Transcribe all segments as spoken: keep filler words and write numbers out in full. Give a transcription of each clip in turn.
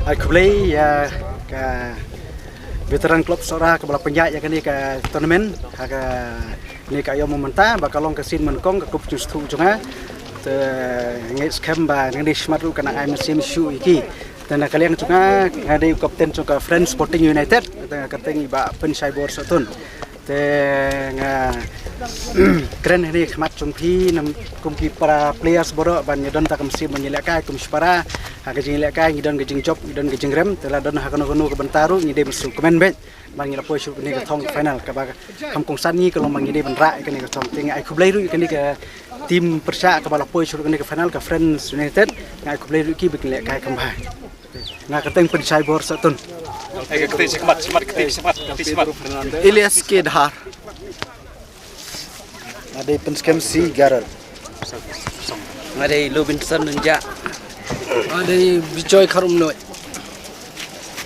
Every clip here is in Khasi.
Ai khublei ïa ka Veteran Club Sohra kaba la pynïaid ïa kane ka tournament ha kane ka aïom mynta, ba ka long ka sien nyngkong ka kup jingstad jong nga. Te nga ngeit skhem ba ngan dei shmat ruh ka nang ai mynsiem shuh ïa ki. Te na ka liang jong nga, nga dei u kapten jong ka Friends Sporting United, te nga kyrteng i Bah Pynshai Bor Sohtun. Te nga kren hangne ha khmat jong phi, kum ki para players baroh, ban ïa don tang ka mynsiem ban ïalehkai kum shipara. Ha ka jingïalehkai ngi don ka jingjop, ngi don ka jingrem, te la don ha kano kano ka bynta ruh ngi dei ban sngewkmen beit ban ngi la poi sha kane ka thong final, kaba kham kongsan ngi ka long ba ngi dei ban rah ïa kane ka thong. Te nga ai khublei ruh ïa kane ka team pyrshah kaba la poi sha kane ka final, ka Friends United. Nga ai khublei ruh ïa ki ba ki lehkai kham bha. Nga kyrteng Pynshai Bor Sohtun. Eh, ka kyrteng shi khmat, shi khmat, kyrteng shi khmat, kyrteng shi khmat. Elias K Dhar. Nga dei Pynskhem C Garel. Nga dei Lobinson Nunja. Nga dei Bijoy Kharumnoi.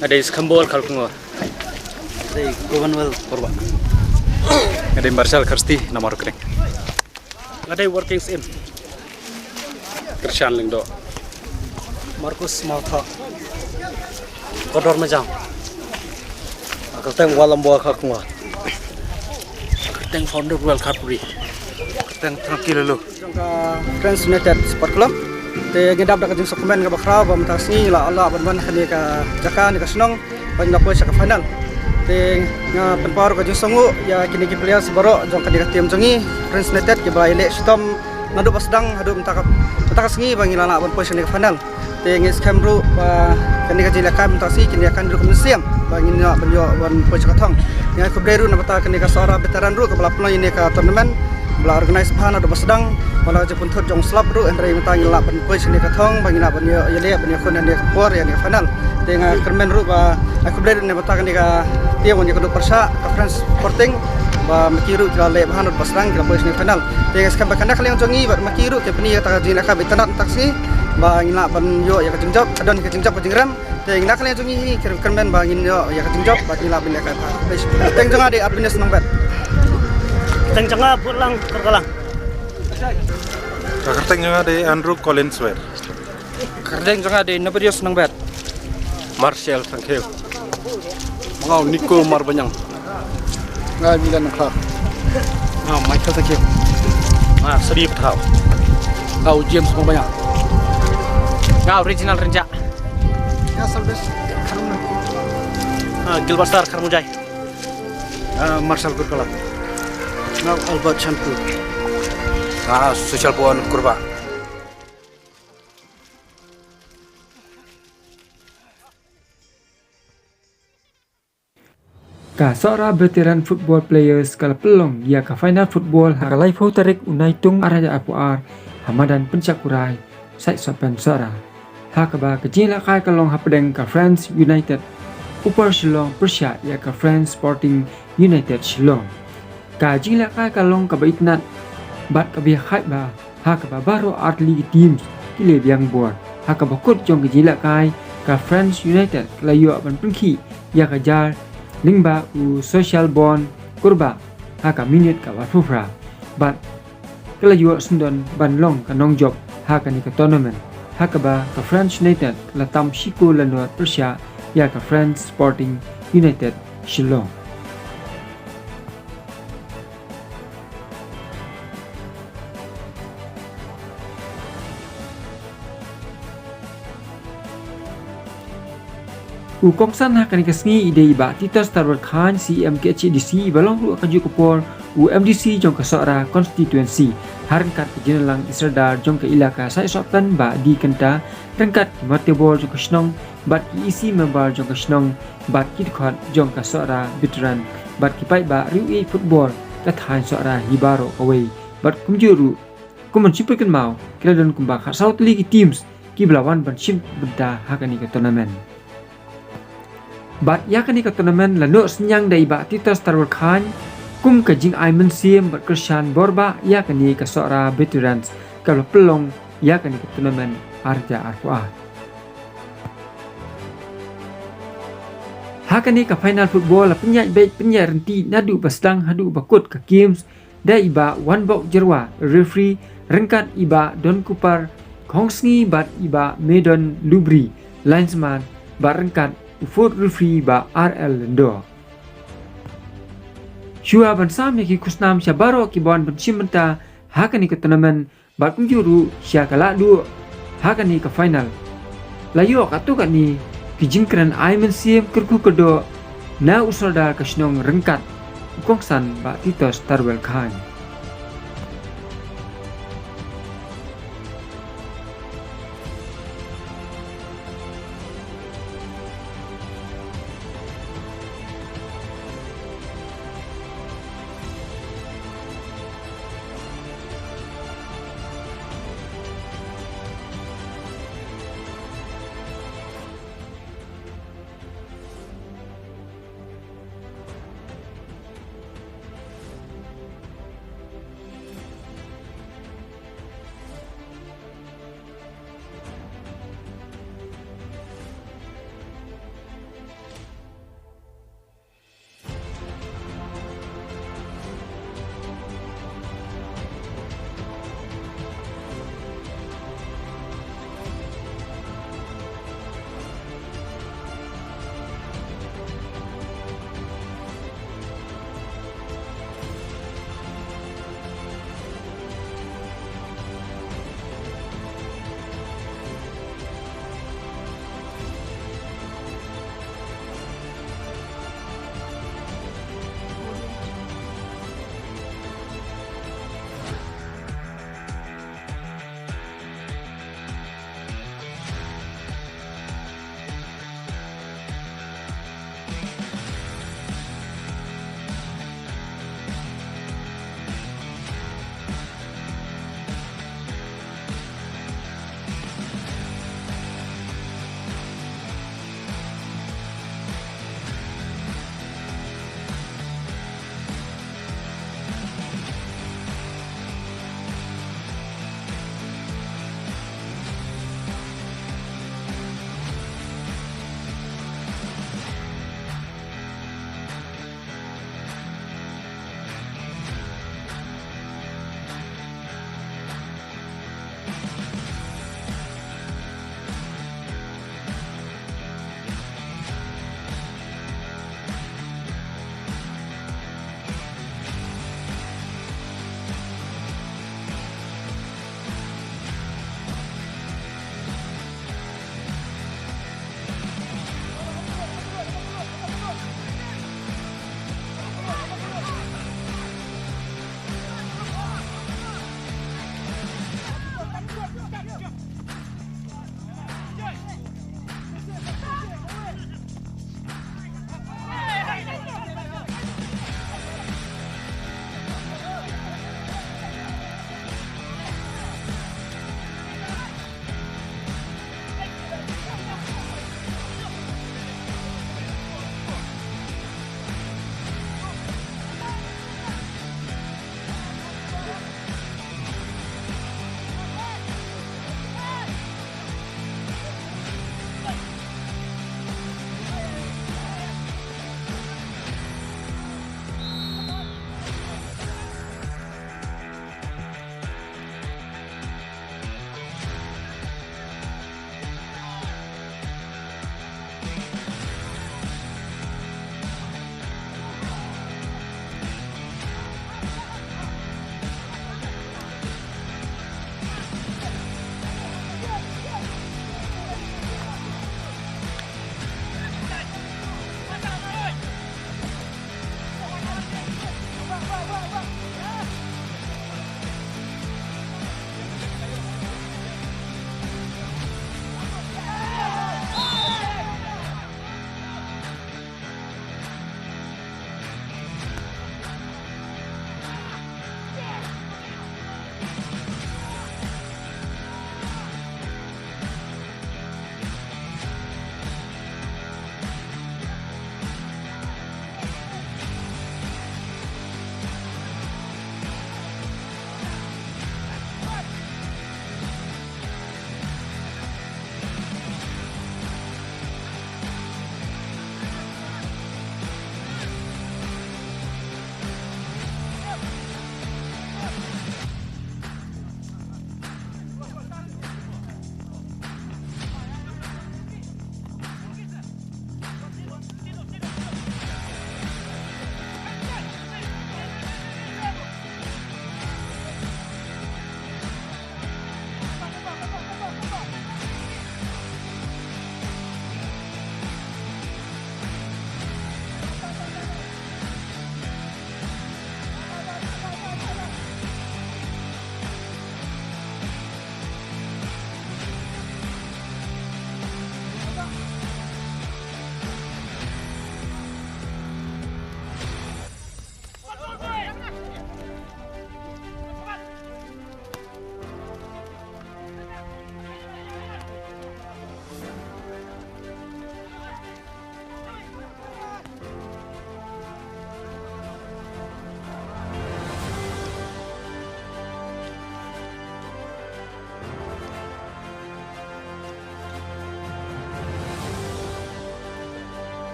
Nga dei Skambol Kharkongor. Nga dei Commonwealth Porba. Nga dei Marshal Kharsti Namar Kring. Nga dei Working Sim. Krishan Lyngdoh. Marcus Mawtha. Kodor Majang. Kyrteng Walam Bua Kharkongor. Kyrteng Founder World Kharpuri. Kyrteng Trangki Lulu. Jong ka Friends United Sport Club. Te ngi dap da ka jingsngewkmen kaba khraw ba mynta sngi la lah ban wan ha kane ka jaka ne ka shnong. Ba ngin da poi sha ka final. Te nga pynpaw ka jingsngewnguh ïa kine ki players baroh jong kane ka team jong ngi, Friends United, kiba ïaleh shitom naduh ba sdang haduh mynta ka, mynta ka sngi ba ngi la lah ban poi sha kane ka final. Te ngi skhem ruh ba kane ka jinglehkai mynta ka sngi kin ïa kan ruh ka mynsiem ba ngin ïa ban ïoh ban poi sha ka thong. Nga khublei ruh na bynta kane ka Sohra Veteran ruh kaba la pynlong ïa kane ka tournament. Ba la organise bha naduh ba sdang, ba la jingpynthut jong slap ruh, hynrei mynta ngi lah ban poi sha kane ka thong ba ngi lah ban ïoh ïaleh ban ïakhun ha kane ka por ïa kane ka final. Te nga kyrmen ruh ba nga khublei ruh na bynta kane ka team wan ïakynduh pyrshah ka Friends Sporting, ba ma ki ruh ki la leh bha naduh ba sdang ki la poi sha kane ka final. Te nga skhem ba kane ka liang jong ngi bad ma ki ruh kin pyni ïa kata ka jinglehkai ba itynnad mynta ka sngi, ba ngin lah ban ïoh ïa ka jingjop, ka don ka jingjop ka jingrem. Te na ka liang jong ngi hi, kyrmen ba ngin ïoh ïa ka jingjop bad ngin lah ban lehkai bha. Kyrteng jong nga dei Arvinis Nongbet. Kyrteng jong nga Butlang Kyrkalang. Ka kyrteng jong nga dei Andrew Collins Wer. Kyrteng jong nga dei Naberius Nongbet. Marshall Thangkhiew. Nga u Nico Marbanyang. Nga Milan Nongkhlak. Nga Michael Thangkhiew. Nga Sadi Pathaw. Nga u James Marbanyang. Nga Original Renjak. Nga Salves Kharmuna. Nga Gilbert Star Kharmujai. Nga Marshall Kurkala. Nga Albert Shantu. Nga Social Bon Kurba. Ka Sohra Veteran Football Players ka la pynlong ïa ka final football ha ka laiphew tarik u Naitung arhajar arphew ar ha madan Pynshah Kurai, Saitsohpen Sohra. Ha kaba ka jinglehkai ka long hapdeng ka Friends United Upper Shillong pyrshah ïa ka Friends Sporting United Shillong. Ka jinglehkai ka long kaba itynnad bad kaba ïakhaid bha, ha kaba baroh artylli ki teams ki la biang bor. Ha kaba kut jong ka jinglehkai, ka Friends United ka la ïoh ban pynkhih ïa ka jar lyngba u Social Bon Kurba ha ka minit kaba arphew phra. Bad ka la ïoh syndon ban long ka nongjop ha kane ka tournament. Ha kaba ka Friends United ka la tam shi kol la nud pyrshah ïa ka Friends Sporting United Shillong. U kongsan ha kane ka sngi i dei i Bah Titos Tarwar Chyne, C E M K H A D C, i ba long ruh ha kajuh ka por u M D C jong ka Sohra Constituency. Ha ryngkat ka jingialang i Sordar jong ka ilaka Saitsohpen Bah D Kynta, ryngkat ki martebor jong ka shnong bad ki E C member jong ka shnong bad ki dkhot jong ka Sohra Veteran bad ki paidbah riewieid football ka thaiñ Sohra hi baroh kawei. Bad kumjuh ruh, kum ban shu pynkynmaw, ki la don kumba khatsaw tylli ki teams kiba la wan ban shim bynta ha kane ka tournament. Bad ïa kane ka tournament la noh synñiang da i Bah Titos Tarwar Chyne kum ka jingai mynsiem bad kyrshan bor bah ïa kane ka Sohra Veterans kaba la pynlong ïa kane ka tournament arhajar arphew ar. Ha kane ka final football la pynïaid beit pynïaid ryntih naduh ba sdang haduh ba kut ka games da i Bah Wanbok Jyrwa, referee, ryngkat i Bah Don Kupar Khongsngi bad i Bah Medon Lubri, linesman, bad ryngkat u fourth referee Bah R L Lyngdoh. Shuwa ban sam ïa ki khusnam sha baroh kiba wan ban shim bynta ha kane ka tournament bad kumjuh ruh sha ka lah duh ha kane ka final, la ïoh katto katne ki jingkren ai mynsiem kyrkhu kyrdoh na u sordar ka shnong ryngkat u kongsan Bah Titos Tarwel Chyne.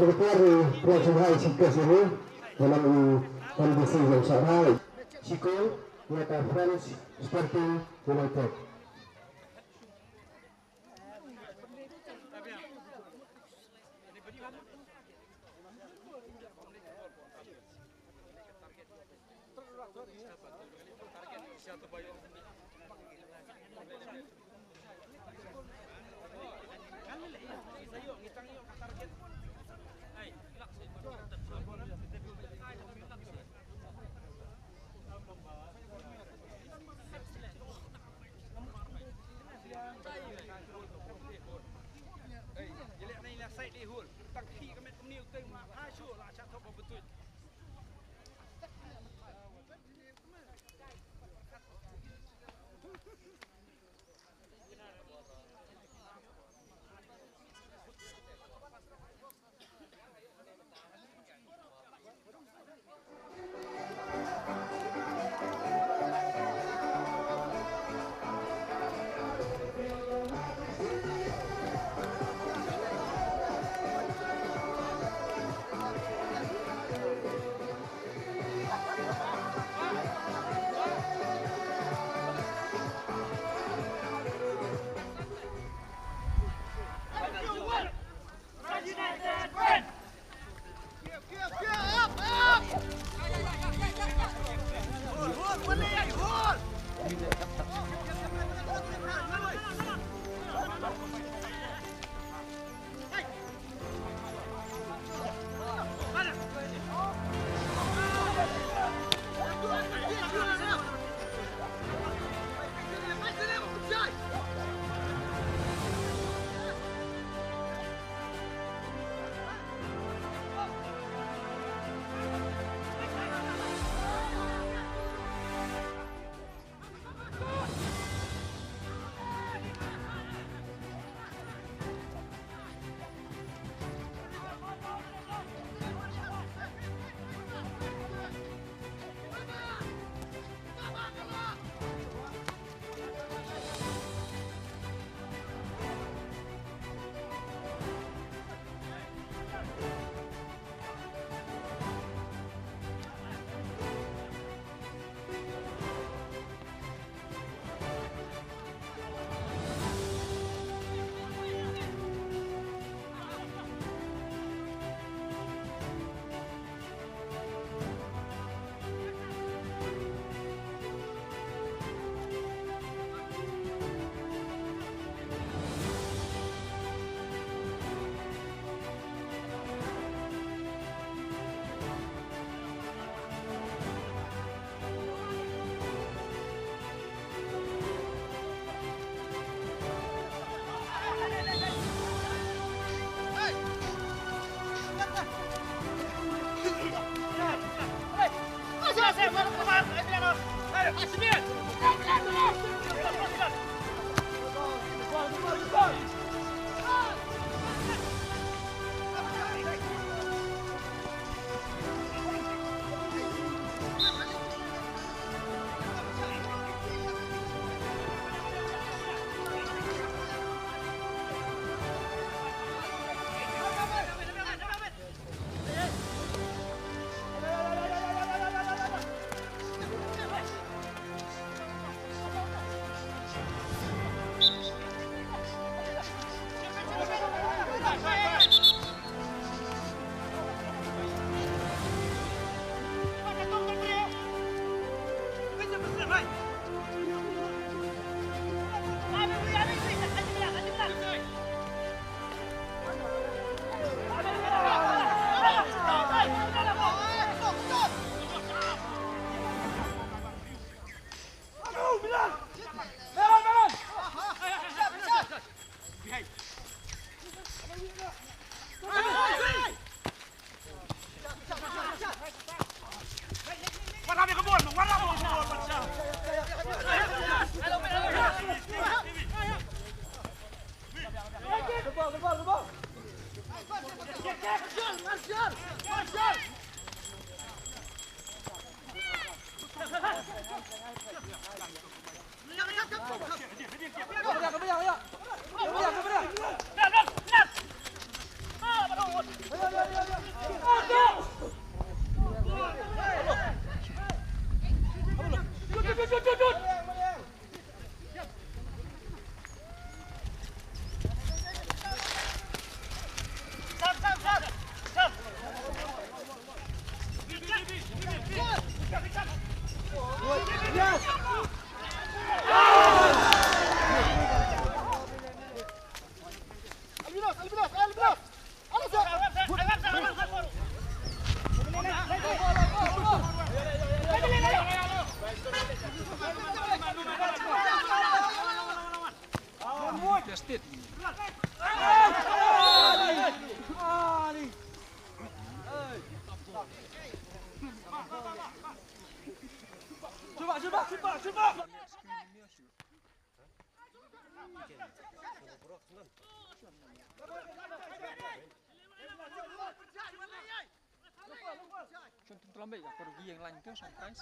Referee, Prince High Chief Guest ini, dalam i M D C yang syarai. Shikung, Yata Friends Sporting United. Shon tum tlam beit, ka rugi ïa nga lang tu, shon prize.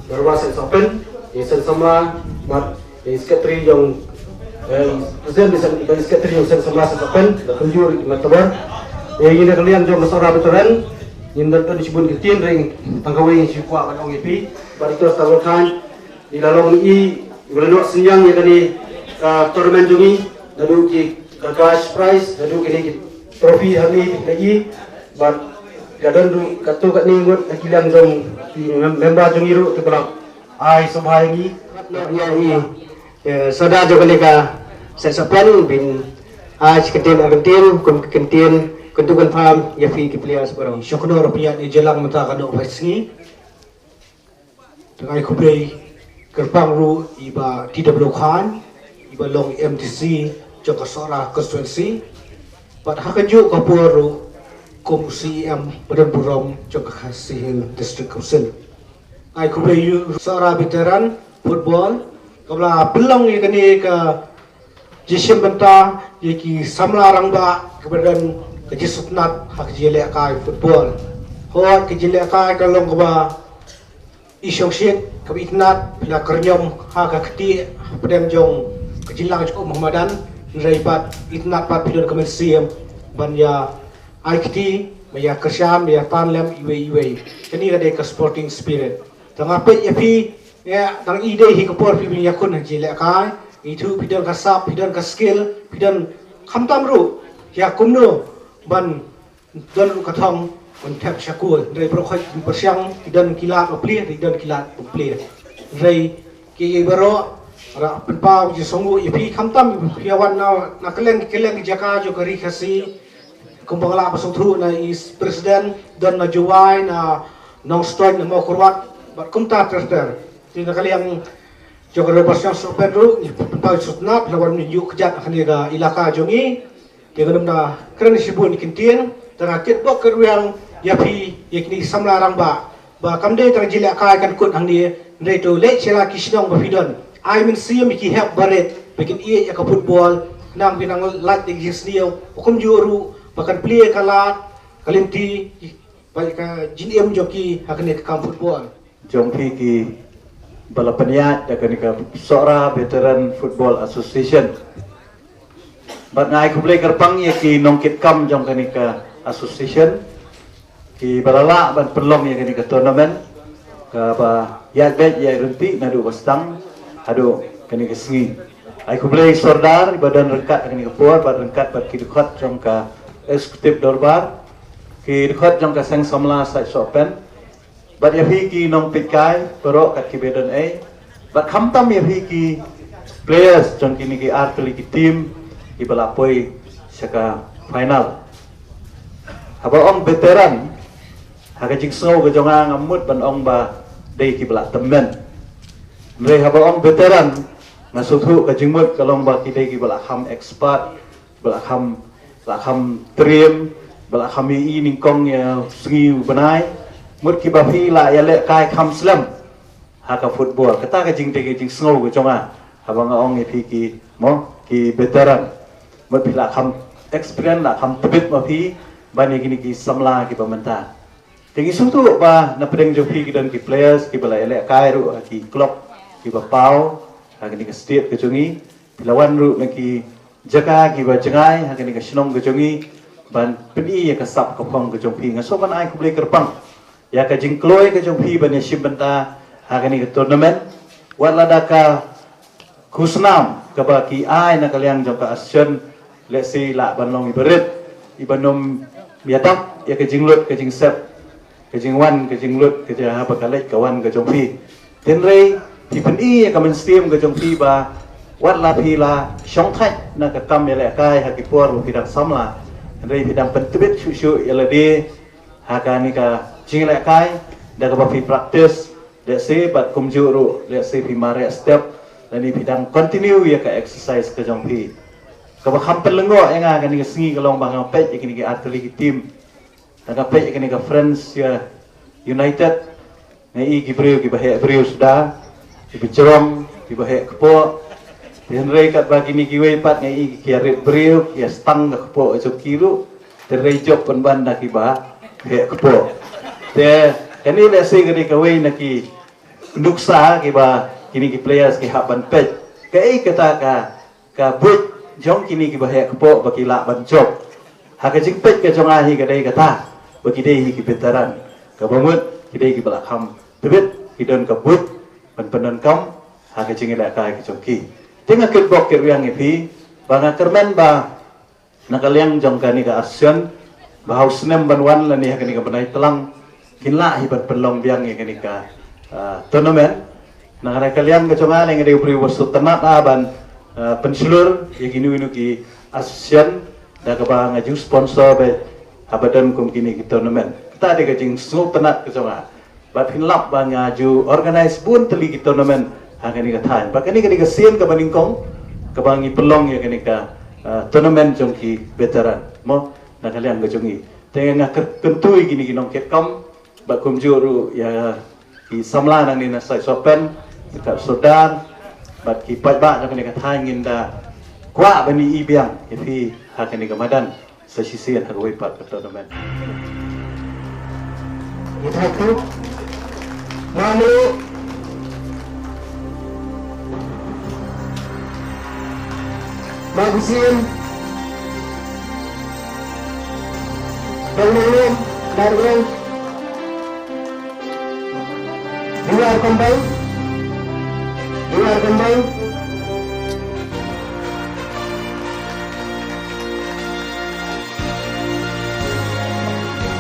Dorbar Seng Sohpen, ïa Seng Samla, bad ïa Secretary jong, eh, President ïa Seng, ïa Secretary jong Seng Samla Seng Sohpen, da kumjuh ïa ki Matabar. Ïa ngi na ka liang jong ka Sohra Veteran, ngim don don shibun ki ktien, hynrei tang kawei ngi shu kwah ban ong ïa phi, bad ito sa wan khan, ïa la long i, ïa la noh synñiang ïa kane ka tournament jong ngi, naduh ki ka cash prize, naduh kine ki trophy hangne na i, bad ka don ruh katto katne ngut na ki liang jong ki mem-, member jong ngi ruh kiba la ai sngewbha ïa ngi. Ïa i, eh, Sordar jong kane ka Seng Sohpen, bin ai shi kyntien ar kyntien, kum ki kyntien kyntu kynpham ïa phi ki players baroh. Shukor ïa phi ïa i jylliew mynta ka doh phai sngi. Te nga ai khublei kyrpang ruh ïa i Bah T W Khan, iba long M D C jong ka Sohra constituency, bad ha kajuh ka por ruh kum u C E M badonburom jong ka Khasi Hills District Council. Nga ai khublei ïa u Sohra Veteran Football, kaba la pynlong ïa kane ka jingshim bynta ïa ki samla rangbah kiba don ka jingsngewtynnat ha ka jingïalehkai football. Hooid, ka jingïalehkai ka long kaba i shongshit, kaba itynnat, phi la kyrñiom ha ka kti, hapdeng jong ka jinglang jong ka um ha madan, hynrei pat itynnat pat phi don ka mynsiem ban ïa ai kti, ban ïa kyrshan, ban ïa tan lem iwei iwei. Kane ka dei ka sporting spirit. Te nga peit ïa phi, ïa, dang i dei hi ka por phi ban ïakhun ha jingïalehkai. Ngi tip phi don ka sap, phi don ka skill, phi don khamtam ruh ïa kumno ban don ruh ka thong ban thep sha kul. Hynrei baroh khoit pyrshang, ki don ki lad ba plie, ki don ki lad ba plie. Hynrei ki baroh, ra pynpaw jingsngewnguh ïa phi khamtam phi ïa wan na, na kylleng kylleng ki jaka jong ka ri Khasi. Kumba nga la ba sngewthuh na i president, don na Jowai, na Nongstoiñ, na Mawkyrwat, bad kumta ter ter. Te na ka liang jong ka Dorbar Seng Sohpen ruh, ngi pynpaw sngewtynnat, la wan ïuh kjat ha kane ka ilaka jong ngi. Te nga nym da kren shibun ki ktien, te nga kitbok kitrwiang ïa phi, ïa kine ki samla rangbah. Ba kam dei tang jingïalehkai kan kut hangne, hynrei to leit sha la ki shnong ba phi don. Ai mynsiem ïa ki hep barit, ba kin ïeit ïa ka football, khnang ba kin nang lait da ki jingsniew, ba kumjuh ruh, ba kan plie ka lad, ka lynti, ba ka jingim jong ki ha kane ka kam football. Jong phi kiba la pynïaid da kane ka Sohra Veteran Football Association. Bad nga ai khublei kyrpang ïa ki nongkitkam jong kane ka association, kiba la lah ban pynlong ïa kane ka tournament, kaba ïaid beit ïaid ryntih naduh ba sdang haduh kane ka sngi. Ai khublei Sordar ba don ryngkat ha kane ka por, bad ryngkat bad ki dkhot jong ka Executive Dorbar, ki dkhot jong ka Seng Samla Seng Sohpen, bad ïa phi ki nongpeitkai baroh kat kiba don ei, bad khamtam ïa phi ki players jong kine ki artylli ki team kiba la poi sha ka final. Haba ong veteran, ha ka jingsngew ka jong nga ngam mut ban ong ba dei kiba la tymmen. Hynrei haba ong veteran, nga sngewthuh ka jingmut ka long ba ki dei kiba la kham expert, ba la kham, la kham triem, ba la kham ïohi nyngkong ïa u sngi u bnai. Mut kiba phi la ïalehkai kham slem ha ka football. Kata ka jingtei ka jingsngew ka jong nga haba nga ong ïa phi ki, mo, ki veteran. Mut phi la kham experience, la kham tbit ma phi ban ïa kine ki samla kiba mynta. Te ngi sngewthuh ba na pdeng jong phi ki don ki players kiba la ïalehkai ruh ha ki club kiba paw ha kine ki state ka jong ngi. Phi la wan ruh na ki jaka kiba jngai ha kane ka shnong ka jong ngi ban pyni ïa ka sap ka phong ka jong phi. Nga sngewbha ban ai khublei kyrpang ïa ka jingkloi ka jong phi ban ïashim bynta ha kane ka tournament. Wat lada ka khusnam kaba ki ai na ka liang jong ka association, let's say, lah ban long iba rit, iba nym ïadap ïa ka jinglut ka jingsep, ka jingwan ka jinglut ka jing haba ka leit ka wan ka jong phi. Hynrei phi pyni ïa ka mynsiem ka jong phi ba wat la phi la shongthait na ka kam ïalehkai ha ki por ba phi dang samla, hynrei phi dang pyntbit shuh shuh ïa lade ha kane ka jingïalehkai da kaba phi practice, let's say, bad kumjuh ruh, let's say, phi mareh step lane phi dang continue ïa ka exercise ka jong phi. Kaba kham pynlyngngoh ïa nga kane ka sngi ka long ba nga peit ïa kine ki artylli ki team. Te nga peit ïa kane ka Friends, ïa, United, nga i ki briew kiba heh briew suda, kiba jrong, kiba heh kpoh. Te hynrei katba kine kiwei pat nga i ki ïarit briew, ki ïa stang ka kpoh jong ki ruh. Te hynrei jop pynban da kiba heh kpoh. Te Kane lehse ka dei kawei na ki nuksa kiba kine ki players ki hap ban peit. Kaei kata ka, ka buit jong kine kiba heh kpoh ba ki lah ban jop. Ha ka jingpeit ka jong nga hi ka dei kata ba ki dei hi ki veteran. Kaba mut ki dei kiba la kham tbit, ki don ka buit ban pyndonkam ha ka jingïalehkai ka jong ki. Te nga kitbok kitrwiang ïa phi ba nga kyrmen ba na ka liang jong kane ka ASEAN, ba ha u snem ban wan lane ha kane ka bnai tlang kin lah hi ban pynlong biang ïa kane ka, ah, tournament. Na kane ka liang ka jong nga, nga dei u briew uba sngewtynnat, ah, ban, ah, pynshlur ïa kino kino ki association da kaba nga ju sponsor beit haba don kum kine ki tournament. Kata dei ka jingsngewtynnat ka jong nga. Bad phin lap ba nga ju organize bun tylli ki tournament ha kane ka thaiñ. Bad kane ka dei ka sien kaba nyngkong kaba ngi pynlong ïa kane ka, ah, tournament jong ki veteran, mo, na ka liang ka jong ngi. Te nga kyr-, kyntu ïa kine ki nongkitkam bad kumjuh ruh ïa ki samla nangne na Sai Sopen, ka Sordar bad ki paidbah jong kane ka thaiñ, ngin da kwah ban ïohi biang ïa phi ha kane ka madan sa shisien ha kawei pat ka tournament. Ïa thok tu. Malu. Magusin. Dong Nangin. Darwin. Dua Kembang. Dua Kembang.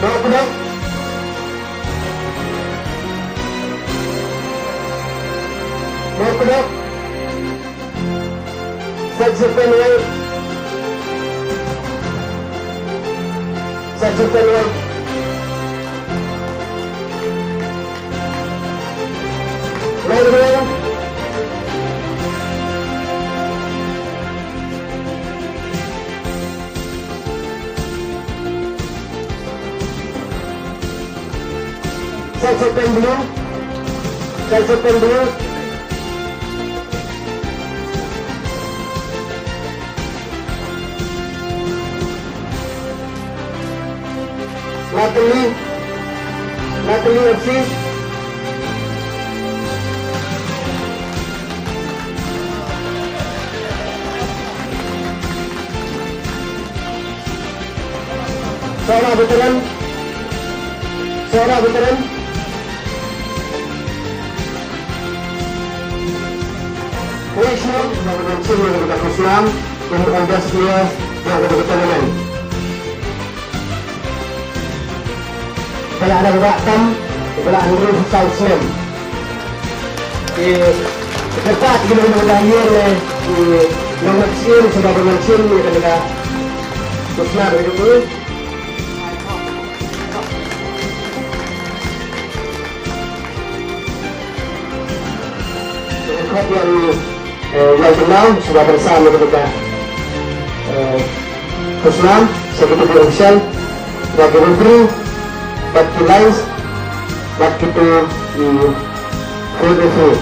Dok, dok. Dok, dok. Set, set, pen, wait. Set, set, pen, wait. Line, line. Side, side, pen blue. Side, side, pen blue. Natalie. Natalie F C. Sohra veteran. Sohra veteran. Wei shnong, ba ka don sien ïa ka khusnam, ïa ka best player, ïa ka tournament. Ba la dang wad tam, ba la hynriew saw snem. Te, kyrpad ïa ki nongïalam, ïa ki nongïalam sien, sngewbha ban sien ïa kane ka khusnam ïa ka. Khot ïa u, eh, ïa u Tyndaw, sngewbha ban sam ïa kane ka, eh, khusnam, secretary official, ïa ki referee, bad ki lines, bad kito ki field referee.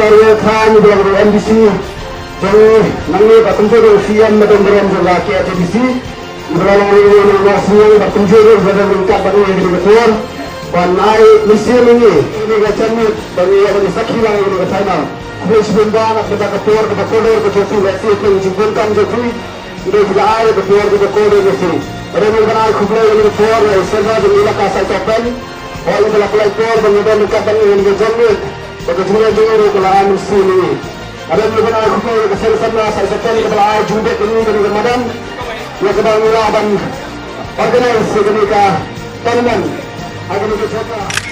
Ïa ka ngi ba long M D C jong ngi, nangne ba kumjuh ruh C M Madam Barom jong ka K H A D C. Ngi ba long ngi ngi ngi sniang ba kumjuh ruh ba dang ryngkat bad ngi ha kane ka por ban ai mynsiem ïa ngi, ïa ngi ka janmiet ba ngi ïa ngi sakhi lang ïa ngi ka final. Khublei shibun ba na ka por kaba kordor ka jong phi, lehse ka jingdonkam jong phi ngi dei phi la ai ka por kaba kordor ïa phi. Ruh ngi ban ai khublei ïa ngi ka por ïa i Sena jong ngi la ka Saitapeng. Hooid, ngi la pynlait por ba ngi don ryngkat bad ngi ha kane ka janmiet. Ba ka jingïaid jong ngi ruh ka la ai mynsiem ïa ngi. Hadien ngi ban ai khublei ïa ka Seng Samla Saitapeng kaba la ai jingbit ïa ngi kane ka madan, ïa kaba ngi lah ban organize ïa kane ka tournament ha kane ka jaka.